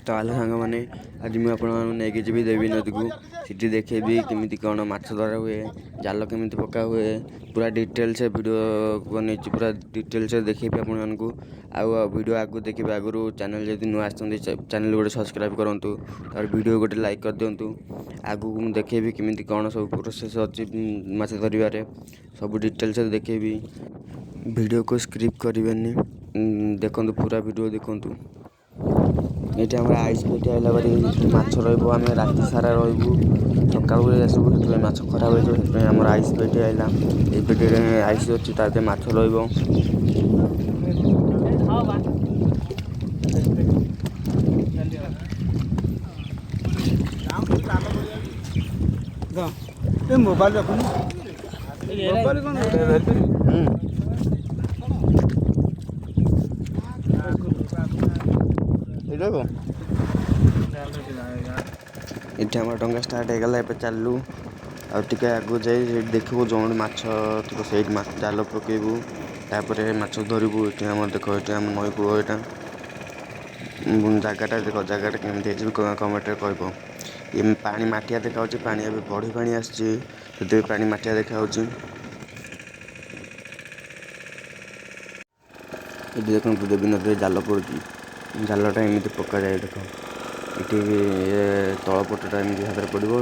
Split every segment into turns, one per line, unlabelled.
ତ ହ୍ୟାଲୋ ସାଙ୍ଗମାନେ, ଆଜି ମୁଁ ଆପଣମାନଙ୍କୁ ନେଇକି ଯିବି ଦେବୀ ନଦୀକୁ। ସେଠି ଦେଖେଇବି କେମିତି କ'ଣ ମାଛ ଧରା ହୁଏ, ଜାଲ କେମିତି ପକା ହୁଏ। ପୁରା ଡିଟେଲ୍ସ ଭିଡ଼ିଓ ବନେଇଛି, ପୁରା ଡିଟେଲ୍ସ ଦେଖେଇବି ଆପଣମାନଙ୍କୁ। ଆଉ ଭିଡ଼ିଓ ଆଗକୁ ଦେଖିବେ। ଆଗରୁ ଚ୍ୟାନେଲ୍ ଯଦି ନୂଆ ଆସିଛନ୍ତି, ଚ୍ୟାନେଲ୍ ଗୋଟେ ସବସ୍କ୍ରାଇବ୍ କରନ୍ତୁ, ତାପରେ ଭିଡ଼ିଓ ଗୋଟେ ଲାଇକ୍ କରିଦିଅନ୍ତୁ। ଆଗକୁ ମୁଁ ଦେଖେଇବି କେମିତି କ'ଣ ସବୁ ପ୍ରୋସେସ୍ ଅଛି ମାଛ ଧରିବାରେ, ସବୁ ଡିଟେଲ୍ସ ଦେଖେଇବି। ଭିଡ଼ିଓକୁ ସ୍କିପ୍ କରିବେନି, ଦେଖନ୍ତୁ, ପୁରା ଭିଡ଼ିଓ ଦେଖନ୍ତୁ। ଏଇଠି ଆମର ଆଇସ୍ ପେଟି ଆଇଲା ପରେ ମାଛ ରହିବ। ଆମେ ରାତି ସାରା ରହିବୁ, ସକାଳୁ ଆସିବୁ, ସେଥିପାଇଁ ମାଛ ଖରାପ ହେଇଯିବ। ସେଥିପାଇଁ ଆମର ଆଇସ୍ ପେଟି ଆଇଲା। ଏଇ ପେଟିରେ ଆଇସ୍ ଅଛି, ତା ଦେହରେ ମାଛ ରହିବ।
ଏ ମୋବାଇଲ ରଖୁନୁ, ମୋବାଇଲ କ'ଣ?
ହୁଁ। ଏଇଟା କଣ? ଏଠି ଆମର ଡଙ୍ଗା ଷ୍ଟାର୍ଟ ହେଇଗଲା। ଏବେ ଚାଲିଲୁ ଆଉ ଟିକେ ଆଗକୁ ଯାଇ ସେଇଠି ଦେଖିବୁ, ଯେଉଁଠି ମାଛ ଥିବ ସେଇଠି ମାଛ ଜାଲ ପକେଇବୁ, ତାପରେ ମାଛ ଧରିବୁ। ଏଠି ଆମର ଦେଖ, ଏଠି ଆମ ନଈ କୂଳ। ଏଇଟା ଜାଗାଟା ଦେଖ, ଜାଗାଟା କେମିତି ହେଇଛି କମେଣ୍ଟରେ କହିବ। ଏ ପାଣି ମାଟିଆ ଦେଖାଯାଉଛି। ପାଣି ଏବେ ବଢ଼ି ପାଣି ଆସିଛି, ସେଥିପାଇଁ ପାଣି ମାଟିଆ ଦେଖାଯାଉଛି। ଏଠି ଦେଖନ୍ତୁ, ଦେବୀ ନଦୀରେ ଜାଲ ପଡ଼ୁଛି। ଜାଲଟା ଏମିତି ପକାଯାଏ। ଦେଖ, ଏଠି ଏ ତଳ ପଟଟା ଏମିତି ହାତରେ ପଡ଼ିବ,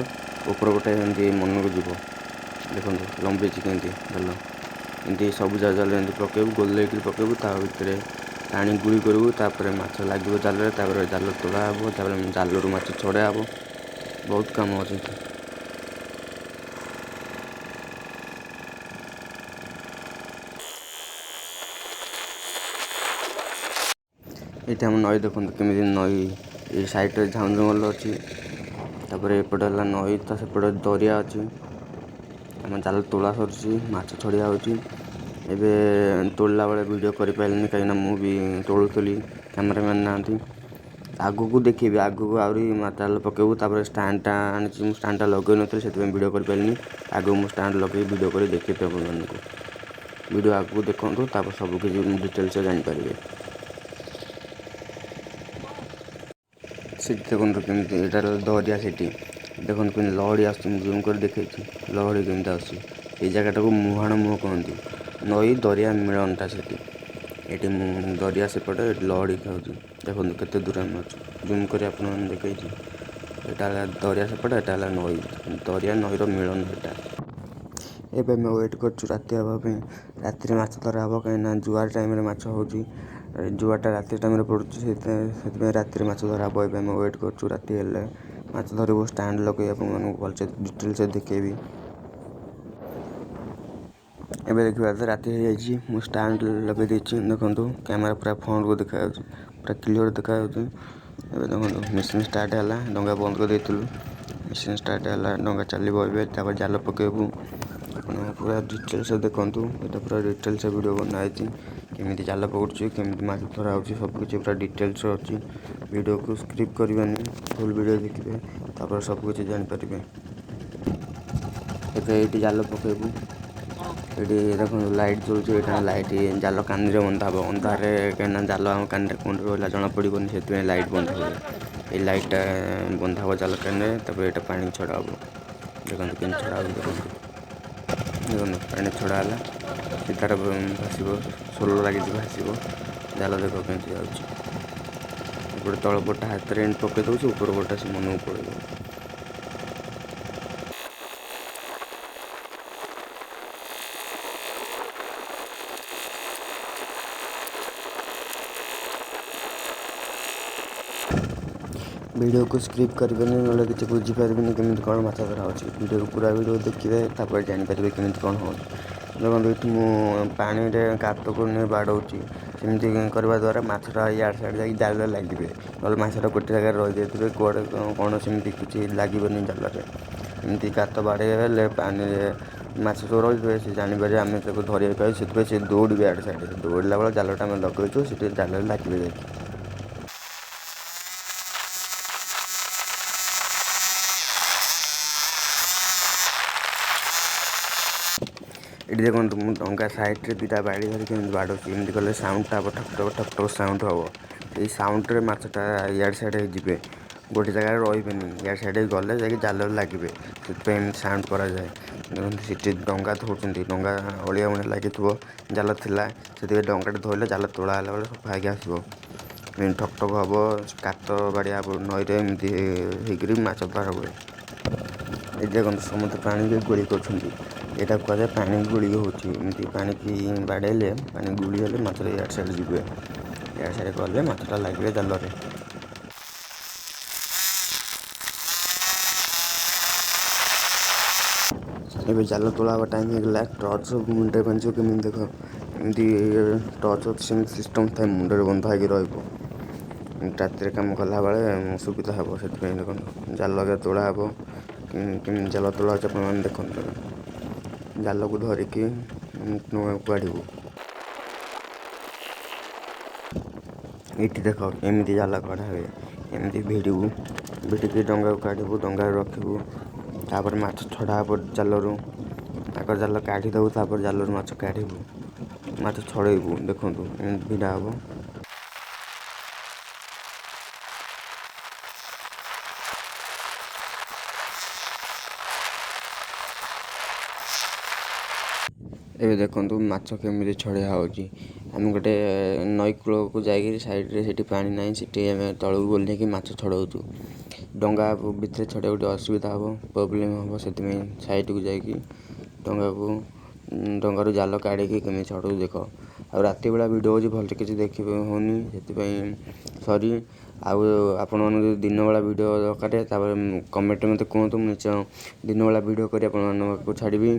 ଉପର ପଟେ ଏମିତି ମନକୁ ଯିବ। ଦେଖନ୍ତୁ, ଲମ୍ବିଛି କେମିତି ଜାଲ। ଏମିତି ସବୁ ଜାଲ ଏମିତି ପକେଇବୁ, ଗୋଲେଇକିରି ପକେଇବୁ, ତା ଭିତରେ ପାଣି ଗୁଳି କରିବୁ, ତାପରେ ମାଛ ଲାଗିବ ଜାଲରେ, ତାପରେ ଜାଲ ତୋଳା ହେବ, ତାପରେ ଜାଲରୁ ମାଛ ଛଡ଼ା ହେବ। ବହୁତ କାମ ଅଛି ଏଠି। ଏଇଠି ଆମ ନଈ ଦେଖନ୍ତୁ, କେମିତି ନଈ। ଏ ସାଇଡ଼ରେ ଝାଉଁ ଜଙ୍ଗଲ ଅଛି, ତାପରେ ଏପଟେ ହେଲା ନଈ, ତା ସେପଟେ ଦରିଆ ଅଛି। ଆମ ଜାଲ ତୋଳା ସରିଛି, ମାଛ ଛଡ଼ିଆ ହେଉଛି ଏବେ। ତୋଳିଲା ବେଳେ ଭିଡ଼ିଓ କରିପାରିଲିନି, କାହିଁକିନା ମୁଁ ବି ତୋଳୁଥିଲି, କ୍ୟାମେରାମ୍ୟାନ୍ ନାହାନ୍ତି। ଆଗକୁ ଦେଖିବି, ଆଗକୁ ଆହୁରି ଜାଲ ପକେଇବୁ। ତାପରେ ଷ୍ଟାଣ୍ଡଟା ଆଣିଛି, ମୁଁ ଷ୍ଟାଣ୍ଡଟା ଲଗେଇ ନଥିଲି, ସେଥିପାଇଁ ଭିଡ଼ିଓ କରିପାରିଲିନି। ଆଗକୁ ମୁଁ ଷ୍ଟାଣ୍ଡ ଲଗେଇ ଭିଡ଼ିଓ କରି ଦେଖେଇବି ଆପଣମାନଙ୍କୁ। ଭିଡ଼ିଓ ଆଗକୁ ଦେଖନ୍ତୁ, ତାପରେ ସବୁ କିଛି ଡିଟେଲ୍ସ ଜାଣିପାରିବେ। ସେଠି ଦେଖନ୍ତୁ କେମିତି, ଏଇଟା ଦରିଆ। ସେଠି ଦେଖନ୍ତୁ କେମିତି ଲହଡ଼ି ଆସୁଛି। ମୁଁ ଜୁମ୍ କରି ଦେଖେଇଛି ଲହଡ଼ି କେମିତି ଆସୁଛି। ଏଇ ଜାଗାଟାକୁ ମୁହାଣ ମୁହଁ କହନ୍ତି। ନଈ ଦରିଆ ମିଳନଟା ସେଠି। ଏଠି ମୁଁ ଦରିଆ ସେପଟେ, ଏଠି ଲହଡ଼ି ଖାଉଛି। ଦେଖନ୍ତୁ କେତେ ଦୂର ଆମେ ଅଛୁ, ଜୁମ୍ କରି ଆପଣମାନଙ୍କୁ ଦେଖେଇଛି। ଏଇଟା ହେଲା ଦରିଆ ସେପଟେ, ଏଇଟା ହେଲା ନଈ। ଦରିଆ ନଈର ମିଳନ ଏଇଟା। ଏବେ ଆମେ ୱେଟ୍ କରୁଛୁ ରାତି ହେବା ପାଇଁ। ରାତିରେ ମାଛ ଧରା ହେବ, କାହିଁକିନା ଜୁଆର ଟାଇମ୍ରେ ମାଛ ହେଉଛି। ଜୁଆରଟା ରାତି ଟାଇମ୍ରେ ପଡ଼ୁଛି, ସେଥିପାଇଁ ରାତିରେ ମାଛ ଧରା ହେବ। ଏବେ ଆମେ ୱେଟ୍ କରୁଛୁ, ରାତି ହେଲେ ମାଛ ଧରିବୁ। ଷ୍ଟାଣ୍ଡ ଲଗେଇ ଆପଣମାନଙ୍କୁ ଭଲସେ ଡିଟେଲ୍ସ ଦେଖେଇବି। ଏବେ ଦେଖିବା ତ ରାତି ହେଇଯାଇଛି, ମୁଁ ଷ୍ଟାଣ୍ଡ ଲଗେଇ ଦେଇଛି। ଦେଖନ୍ତୁ, କ୍ୟାମେରା ପୁରା ଫ୍ରଣ୍ଟକୁ ଦେଖାଯାଉଛି, ପୁରା କ୍ଲିଅର ଦେଖାଯାଉଛି। ଏବେ ଦେଖନ୍ତୁ, ମେସିନ୍ ଷ୍ଟାର୍ଟ ହେଲା। ଡଙ୍ଗା ବନ୍ଦ କରିଦେଇଥିଲୁ, ମେସିନ୍ ଷ୍ଟାର୍ଟ ହେଲା, ଡଙ୍ଗା ଚାଲିବ ଏବେ। ତାପରେ ଜାଲ ପକେଇବୁ। ଆପଣ ପୁରା ଡିଟେଲ୍ସ ଦେଖନ୍ତୁ, ଏଇଟା ପୁରା ଡିଟେଲ୍ସ ଭିଡ଼ିଓ ବନା ହେଇଛି। କେମିତି ଜାଲ ପଡ଼ୁଛି, କେମିତି ମାଛ ଧରା ହେଉଛି, ସବୁ କିଛି ପୁରା ଡିଟେଲ୍ସ ଅଛି। ଭିଡ଼ିଓକୁ ସ୍କିପ୍ କରିବେନି, ଫୁଲ୍ ଭିଡ଼ିଓ ଦେଖିବେ, ତାପରେ ସବୁ କିଛି ଜାଣିପାରିବେ। ଏବେ ଏଇଠି ଜାଲ ପକେଇବୁ। ଏଠି ଦେଖନ୍ତୁ, ଲାଇଟ୍ ଜଳୁଛି। ଏଇଟା ଲାଇଟ୍ ଜାଲ କାନିରେ ବନ୍ଧା ହେବ ଅନ୍ଧାରରେ, କାହିଁକିନା ଜାଲ ଆମ କାନିରେ କେଉଁଠି ରହିଲା ଜଣା ପଡ଼ିବନି, ସେଥିପାଇଁ ଲାଇଟ୍ ବନ୍ଧା ହୁଏ। ଏଇ ଲାଇଟ୍ଟା ବନ୍ଧା ହେବ ଜାଲ କାନିରେ, ତାପରେ ଏଇଟା ପାଣି ଛଡ଼ା ହେବ। ଦେଖନ୍ତୁ କେମିତି ଛଡ଼ା ହେବ। ଦେଖନ୍ତୁ, ଦେଖନ୍ତୁ, ପାଣି ଛଡ଼ା ହେଲା। ସେ ତାର ଭାସିବ, ସୋଲ ଲାଗିଛି, ଭାସିବ ଜାଲ। ଦେଖ କେମିତି ଯାଉଛି। ଏପଟେ ତଳ ପଟଟା ହାତରେ ଏମିତି ପକେଇ ଦେଉଛି, ଉପର ପଟଟା ସେ ମନକୁ ପଳେଇବ। ଭିଡ଼ିଓକୁ ସ୍କିପ୍ କରିବେନି, ନହେଲେ କିଛି ବୁଝିପାରିବେନି କେମିତି କ'ଣ ମାଛ ଧରା ହେଉଛି। ଭିଡ଼ିଓକୁ ପୁରା ଭିଡ଼ିଓ ଦେଖିବେ, ତାପରେ ଜାଣିପାରିବେ କେମିତି କ'ଣ ହେଉଛି। ଦେଖନ୍ତୁ, ଏଠି ମୁଁ ପାଣିରେ ଗାତକୁ ନେଇ ବାଡ଼ଉଛି। ସେମିତି କରିବା ଦ୍ୱାରା ମାଛଟା ଇଆଡ଼େ ସିଆଡ଼େ ଯାଇକି ଜାଲରେ ଲାଗିବେ, ନହେଲେ ମାଛଟା ଗୋଟେ ଜାଗାରେ ରହିଯାଇଥିବେ, କୁଆଡ଼େ କ'ଣ ସେମିତି କିଛି ଲାଗିବନି ଜାଲରେ। ଏମିତି ଗାତ ବାଡ଼େଇ ହେଲେ ପାଣିରେ ମାଛ ସବୁ ରହିଥିବେ, ସେ ଜାଣିପାରିବେ ଆମେ ତାକୁ ଧରିବାକୁ ପାଇଛୁ, ସେଥିପାଇଁ ସେ ଦୌଡ଼ିବେ ଆଡ଼େ ସିଆଡ଼େ। ଦୌଡ଼ିଲା ବେଳେ ଜାଲଟା ଆମେ ଲଗେଇଛୁ, ସେଠି ଜାଲରେ ଲାଗିବେ ଯାଇକି। ଏଠି ଦେଖନ୍ତୁ, ମୁଁ ଡଙ୍ଗା ସାଇଡ଼୍ରେ ଦୁଇଟା ବାଡ଼ି ଧରିକି ଏମିତି ବାଡ଼ଉଛି। ଏମିତି କଲେ ସାଉଣ୍ଡଟା ହେବ, ଠକ୍ ଠକ୍ ଠକ୍ ଠକ୍ ସାଉଣ୍ଡ ହେବ। ଏଇ ସାଉଣ୍ଡରେ ମାଛଟା ଇଆଡ଼େ ସିଆଡ଼େ ହେଇଯିବେ, ଗୋଟେ ଜାଗାରେ ରହିବେନି, ଇଆଡ଼େ ସିଆଡ଼େ ଗଲେ ଯାଇକି ଜାଲରେ ଲାଗିବେ। ସେଥିପାଇଁ ଏମିତି ସାଉଣ୍ଡ କରାଯାଏ। ଦେଖନ୍ତୁ ସେଠି ଡଙ୍ଗା ଧୋଉଛନ୍ତି, ଡଙ୍ଗା ଅଳିଆ ମଳିଆ ଲାଗିଥିବ, ଜାଲ ଥିଲା, ସେଥିପାଇଁ ଡଙ୍ଗାଟା ଧୋଇଲେ ଜାଲ ତୋଳା ହେଲା ବେଳେ ସଫା ହେଇକି ଆସିବ। ଏମିତି ଠକ୍ ଠକ୍ ହେବ, କାତ ବାଡ଼ିଆ ହେବ ନଈରେ, ଏମିତି ହେଇକରି ମାଛ ଧରା ହୁଏ। ଏ ଦେଖନ୍ତୁ ସମସ୍ତେ ପାଣିରେ ଗୋଳି କରୁଛନ୍ତି, ଏଇଟା କୁହାଯାଏ ପାଣି ଗୁଳି ହେଉଛି। ଏମିତି ପାଣିକି ବାଡ଼େଇଲେ, ପାଣି ଗୁଳି ହେଲେ ମାଛଟା ଇଆଡ଼େ ସିଆଡ଼େ ଯିବେ, ଇଆଡ଼େ ସିଆଡ଼େ ଗଲେ ମାଛଟା ଲାଗିବେ ଜାଲରେ। ଏବେ ଜାଲ ତୋଳା ହେବା ଟାଇମ୍ ହେଇଗଲା। ଟର୍ଚ୍ଚ ସବୁ ମୁଣ୍ଡରେ ବାନ୍ଧିବ କେମିତି ଦେଖ, ଏମିତି ଟର୍ଚ୍ଚ ଅଛି, ସେମିତି ସିଷ୍ଟମ୍ ଥାଏ, ମୁଣ୍ଡରେ ବନ୍ଧା ହେଇକି ରହିବ, ରାତିରେ କାମ କଲାବେଳେ ସୁବିଧା ହେବ ସେଥିପାଇଁ। ଦେଖନ୍ତୁ ଜାଲ ଏବେ ତୋଳା ହେବ, କେମିତି ଜାଲ ତୋଳା ହେଉଛି ଆପଣମାନେ ଦେଖନ୍ତୁ। ଜାଲକୁ ଧରିକି ନୂଆକୁ କାଢ଼ିବୁ। ଏଇଠି ଦେଖ ଏମିତି ଜାଲ କଢ଼ା ହୁଏ, ଏମିତି ଭିଡ଼ିବୁ, ଭିଡ଼ିକି ଡଙ୍ଗାକୁ କାଢ଼ିବୁ, ଡଙ୍ଗାରେ ରଖିବୁ, ତାପରେ ମାଛ ଛଡ଼ା ହେବ ଜାଲରୁ। ଆଗ ଜାଲ କାଢ଼ିଦେବୁ, ତାପରେ ଜାଲରୁ ମାଛ କାଢ଼ିବୁ, ମାଛ ଛଡ଼େଇବୁ। ଦେଖନ୍ତୁ ଏମିତି ଭିଡ଼ା ହେବ। ଏବେ ଦେଖନ୍ତୁ ମାଛ କେମିତି ଛଡ଼େଇଆ ହେଉଛି। ଆମେ ଗୋଟେ ନଈ କୂଳକୁ ଯାଇକିରି ସାଇଡ଼୍ରେ, ସେଠି ପାଣି ନାହିଁ, ସେଠି ଆମେ ତଳକୁ ଓହ୍ଲେଇକି ମାଛ ଛଡ଼ଉଛୁ। ଡଙ୍ଗା ଭିତରେ ଛଡ଼େଇବାକୁ ଟିକେ ଅସୁବିଧା ହେବ, ପ୍ରୋବ୍ଲେମ୍ ହେବ, ସେଥିପାଇଁ ସାଇଡ଼୍କୁ ଯାଇକି ଡଙ୍ଗାକୁ ଡଙ୍ଗାରୁ ଜାଲ କାଢ଼ିକି କେମିତି ଛଡ଼ଉଛୁ ଦେଖ। ଆଉ ରାତି ବେଳା ଭିଡ଼ିଓ ହେଉଛି, ଭଲସେ କିଛି ଦେଖି ହେଉନି, ସେଥିପାଇଁ ସରି। ଆଉ ଆପଣମାନଙ୍କୁ ଯଦି ଦିନ ବେଳା ଭିଡ଼ିଓ ଦରକାର, ତାପରେ କମେଣ୍ଟରେ ମୋତେ କୁହନ୍ତୁ, ମୁଁ ନିଶ୍ଚୟ ଦିନ ବେଳା ଭିଡ଼ିଓ କରି ଆପଣମାନଙ୍କ ପାଖକୁ ଛାଡ଼ିବି।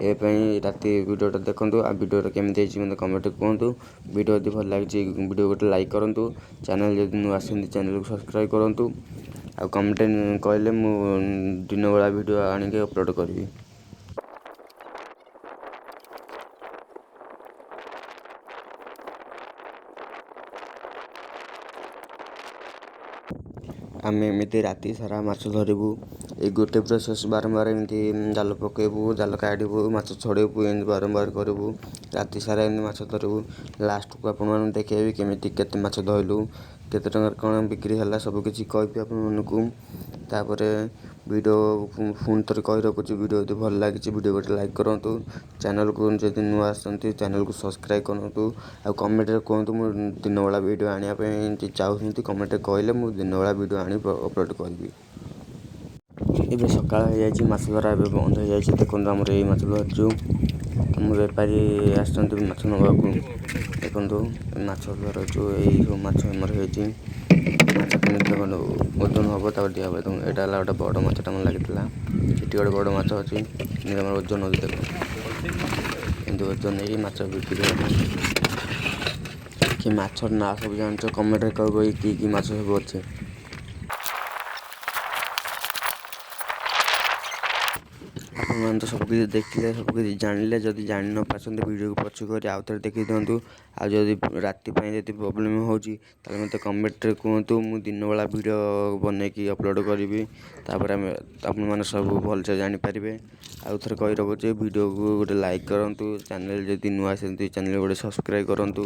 ଏ ପାଇଁ ରାତି ଭିଡ଼ିଓଟା ଦେଖନ୍ତୁ, ଆଉ ଭିଡ଼ିଓଟା କେମିତି ହେଇଛି ମୋତେ କମେଣ୍ଟରେ କୁହନ୍ତୁ। ଭିଡ଼ିଓ ଯଦି ଭଲ ଲାଗିଛି, ଭିଡ଼ିଓ ଗୋଟେ ଲାଇକ୍ କରନ୍ତୁ। ଚ୍ୟାନେଲ୍ ଯଦି ନୂଆ ଆସିଛନ୍ତି, ଚ୍ୟାନେଲ୍କୁ ସବସ୍କ୍ରାଇବ୍ କରନ୍ତୁ। ଆଉ କମେଣ୍ଟ କହିଲେ ମୁଁ ଦିନ ବେଳା ଭିଡ଼ିଓ ଆଣିକି ଅପଲୋଡ଼ କରିବି। ଆମେ ଏମିତି ରାତି ସାରା ମାଛ ଧରିବୁ, ଏଇ ଗୋଟେ ପ୍ରୋସେସ୍ ବାରମ୍ବାର, ଏମିତି ଜାଲ ପକାଇବୁ, ଜାଲ କାଢ଼ିବୁ, ମାଛ ଛଡ଼େଇବୁ, ଏମିତି ବାରମ୍ବାର କରିବୁ। ରାତି ସାରା ଏମିତି ମାଛ ଧରିବୁ। ଲାଷ୍ଟକୁ ଆପଣମାନଙ୍କୁ ଦେଖେଇବି କେମିତି କେତେ ମାଛ ଧରିଲୁ, କେତେ ଟଙ୍କାରେ କ'ଣ ବିକ୍ରି ହେଲା, ସବୁ କିଛି କହିବି ଆପଣମାନଙ୍କୁ। ତାପରେ ଭିଡ଼ିଓ ପୁଣି ଥରେ କହି ରଖୁଛି, ଭିଡ଼ିଓ ଯଦି ଭଲ ଲାଗିଛି, ଭିଡ଼ିଓ ଗୋଟେ ଲାଇକ୍ କରନ୍ତୁ। ଚ୍ୟାନେଲ୍କୁ ଯଦି ନୂଆ ଆସିଛନ୍ତି, ଚ୍ୟାନେଲ୍କୁ ସବସ୍କ୍ରାଇବ୍ କରନ୍ତୁ। ଆଉ କମେଣ୍ଟରେ କୁହନ୍ତୁ, ମୁଁ ଦିନବେଳା ଭିଡ଼ିଓ ଆଣିବା ପାଇଁ ଚାହୁଁଛନ୍ତି, କମେଣ୍ଟରେ କହିଲେ ମୁଁ ଦିନବେଳା ଭିଡ଼ିଓ ଆଣି ଅପଲୋଡ଼ କରିବି। ଏବେ ସକାଳ ହେଇଯାଇଛି, ମାଛ ଧରା ଏବେ ବନ୍ଦ ହେଇଯାଇଛି। ଦେଖନ୍ତୁ ଆମର ଏଇ ମାଛ ଧରିଛୁ, ଆମ ବେପାରୀ ଆସିଛନ୍ତି ମାଛ ନେବାକୁ। ଦେଖନ୍ତୁ ମାଛ ଧରୁଛୁ, ଏଇ ସବୁ ମାଛ ଆମର ହେଇଛି। ମାଛ କେମିତି ଦେଖନ୍ତୁ, ଓଜନ ହେବ, ତାପରେ ଦିଆହେବ। ଦେଖନ୍ତୁ ଏଇଟା ହେଲା ଗୋଟେ ବଡ଼ ମାଛଟା ଆମର ଲାଗିଥିଲା। ଏଠି ଗୋଟେ ବଡ଼ ମାଛ ଅଛି, ଆମର ଓଜନ ହେଉଛି। ଦେଖନ୍ତୁ ଏମିତି ଓଜନ ହେଇକି ମାଛ ବିକ୍ରି ହେବ। କି ମାଛର ନାଁ ସବୁ ଜାଣିଛ, କମେଣ୍ଟରେ କହିବ ଏଇ କି କି ମାଛ ସବୁ ଅଛି। ଆପଣମାନେ ତ ସବୁକିଛି ଦେଖିଲେ, ସବୁକିଛି ଜାଣିଲେ। ଯଦି ଜାଣି ନ ପାରୁଛନ୍ତି, ଭିଡ଼ିଓକୁ ପଛ କରି ଆଉ ଥରେ ଦେଖିଦିଅନ୍ତୁ। ଆଉ ଯଦି ରାତି ପାଇଁ ଯଦି ପ୍ରୋବ୍ଲେମ୍ ହେଉଛି, ତାହେଲେ ମୋତେ କମେଣ୍ଟରେ କୁହନ୍ତୁ, ମୁଁ ଦିନବେଳା ଭିଡ଼ିଓ ବନେଇକି ଅପଲୋଡ଼ କରିବି। ତାପରେ ଆମେ ଆପଣମାନେ ସବୁ ଭଲସେ ଜାଣିପାରିବେ। ଆଉ ଥରେ କହି ରଖୁଛି, ଭିଡ଼ିଓକୁ ଗୋଟେ ଲାଇକ୍ କରନ୍ତୁ। ଚ୍ୟାନେଲ୍ ଯଦି ନୂଆ ଆସିଛନ୍ତି, ଚ୍ୟାନେଲ୍ ଗୋଟେ ସବସ୍କ୍ରାଇବ୍ କରନ୍ତୁ।